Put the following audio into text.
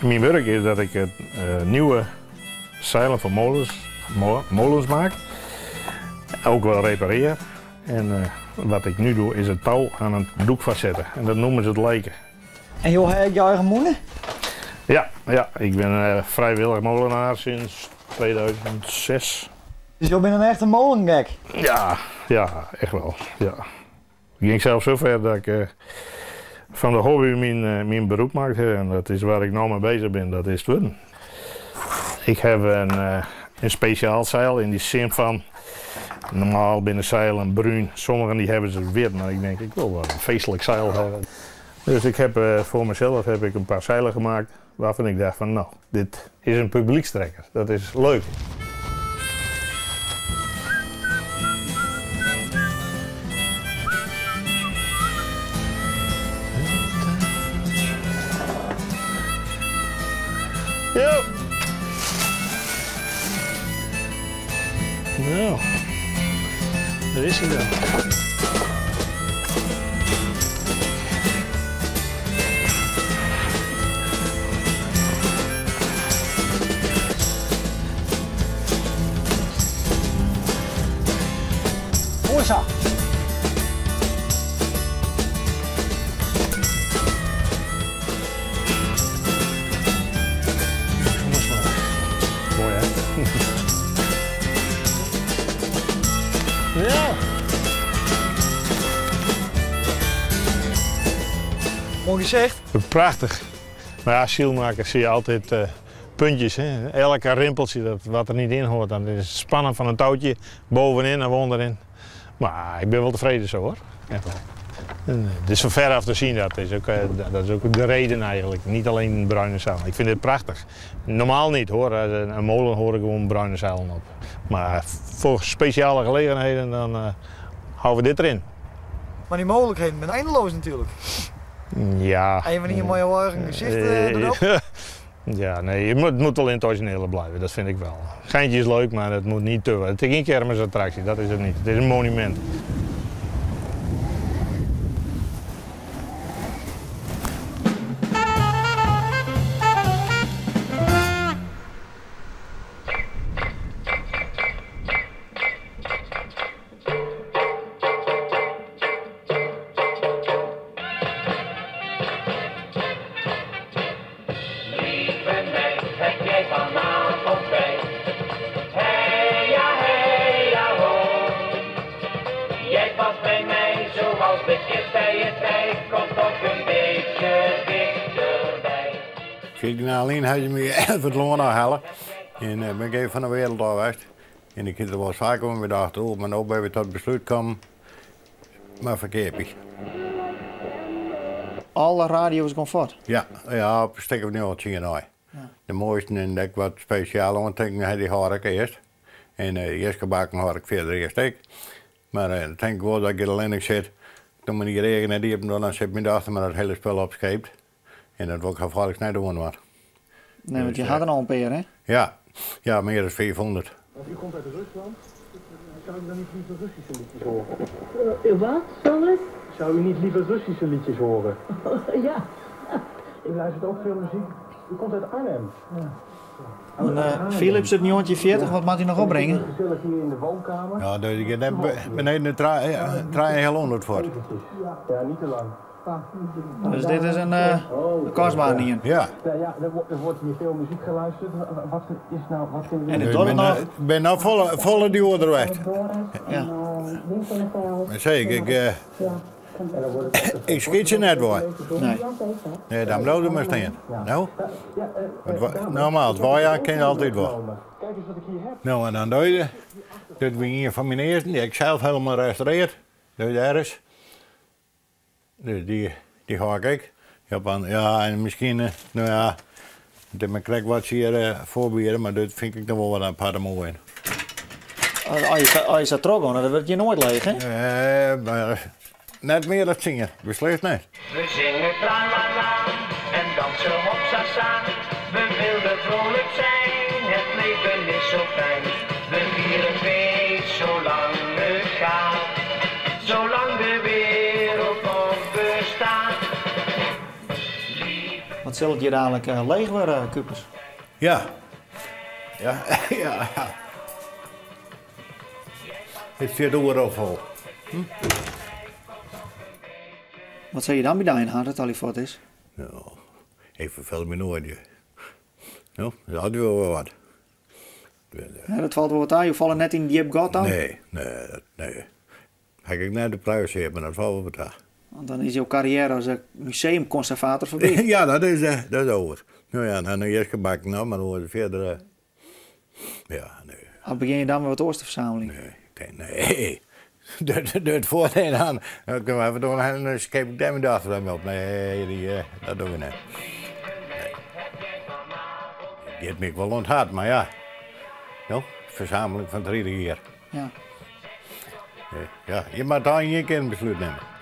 Myn wurk is dat ik nieuwe seilen foar molens, molens maak. Ook wel repareer. En wat ik nu doe is het touw aan een doek vastzetten. En dat noemen ze het leken. En jo ha ek je eigen mûne? Ja, ja, ik bin frijwillich molenaar sinds 2006. Dus jo binne in echte molengek? Ja, ja, echt wel. Ja. Ik gyng sels safer dat ik fan de hobby myn beroep makke ha en dat is wêr't ik no mei beuzich bin, dat is it wurden. Ik ha in spesjaal seil yn dy sin fan, normaal binne seilen brún, sommigen dy hawwe se wit, mar ik tink ik wol wol in feestlik seil hawwe. Dus ik ha foar mysels ha ik in pear seilen makke wêrfan't ik tocht fan no, dit is in publykstrekker, dat is leuk. Jo! No, dêr is hy dan. Moai sa. Moai hè? Ja. Moai gesicht. Prachtich. Mar ja, sylmakkers sykje altyd puntjes. Hè. Elke rimpeltsje dat wat der net yn heart, dan is it spannen fan in toutsje bovenyn of ûnderyn. Mar ik bin wol tefreden sa hoor. Echt wol. En it is fan fer ôf te sjen, dat is ek de reden eigenlik. Net allinnich brune seilen. Ik fyn dit prachtich. Normaal net hoor, in molen hearre gewoan brune seilen op. Mar foar spesjale gelegenheden dan hâlde we dit deryn. Mar dy mooglikheden binne eindeloas natuerlik. Ja. Even ien mei jo eigen gesicht derop. Ja, nee, it moat wol yn it orizjinele bliuwe, dat fyn ik wol. Geintje is leuk, mar it moat net te. It is gjin kermisattraksje, dat is it net. It is in monumint. Lieve meid, heb jij vanavond vrij? Hey ja, hey ja ho. Jij past bij mij zoals de kip bij het ei. Kom toch een beetje dichterbij. 14 jaar lyn ha se my foar it lân ôfhelle en bin ik even fan de wereld ôf west. En ik hie der wol faak oan gedacht, oh, mar no binne we ta it beslút kommen, mar ferkeapje. Alle radio's gewoan fuort? Ja, ja, op in stik of 9, tsien nei. De moaisten en ek wat spesjale oantinken ha, dy hâld ik earst. En de jiskebakken hâld ik fierder earst ek. Mar dan tink ik wol dat ik hjir allinnich sit, dan moat ik hjir eagen net iepen dwaan, dan sit myn dochter mei dat hiele spul opskeept. En dat wol ik har foarliks net oandwaan. Nee, want je ha der al in pear, hè? Ja, ja, mear as 500. Want u komt uit Rusland. Zou u dan niet liever Russische liedjes horen? Wat, sorry? Zou u niet liever Russische liedjes horen? Ja. U luistert ook veel muziek. U komt uit Arnhem. Ja. En Philips út 1940, wat moat hy noch opbringe? Gezellig hier in de woonkamer. Ja, dus ik net beneden de 300 fuort. Ja, niet te lang. Dus dit is in kostbere ien. Ja. Ja, er wordt hier veel muziek geluisterd. Wat is nou, wat vinden En dit docht it noch? Ik bin no folle, folle djoerder west. Ja. Maar sei ik, ik skyt se net wei. Nee. Nee, dan bliuwt er mar stean. No? Normaal, it weijaan kin altyd wol. No, en dan dizze. Dit wie ien fan myn earsten, dy ha ik sels hielendal restaurearre. Dus dêr is. Dus dy, dy hâld ik ek. Ja, en miskien, no ja, it is mar krekt wat se hjir foarbiede, mar dit fyn ik noch wol wat aparte moai. As je sa trochgean, dan wurdt je noait leech, hè? Nee, mar net mear as tsien, beslist net. We zingen tralala en dansen hopsasa. We willen vrolijk zijn, het leven is zo fijn. We vieren feest zolang het gaat. Zolang de wereld nog bestaat. Wat sil it hjir dadelijk leech wurde, Kuipers? Ja. Ja, ja. It stiet oeral fol. Hm? Wat sil je dan by dyn ha, dat al dy fuort is? No, ik ferfel my noait. No, dat is altyd wol wat. Ja, dat falt wol wat ta. Jo falle net yn in djip gat dan? Nee, nee, nee. Ha ik net de privacy, mar dat falt wol wat ta. Want dan is jo karriêre as museumkonservator foarby. Ja, dat is, dat is oer. No ja, dan noch jiskebak, no, mar oer fierder. Ja, nee. Of begjin je dan wer wat oars te fersammeljen? Nee, ik nee. Dat voordeel dan. Dan kunnen we even door en dan skeep ik daar mijn dochter dan op. Nee, die, dat doen we niet. Nee. Het giet my wol oan it hert, mar ja. No, fersameling fan 30 jier. Ja. Ja, je moatte dan ien kear in beslút nimme.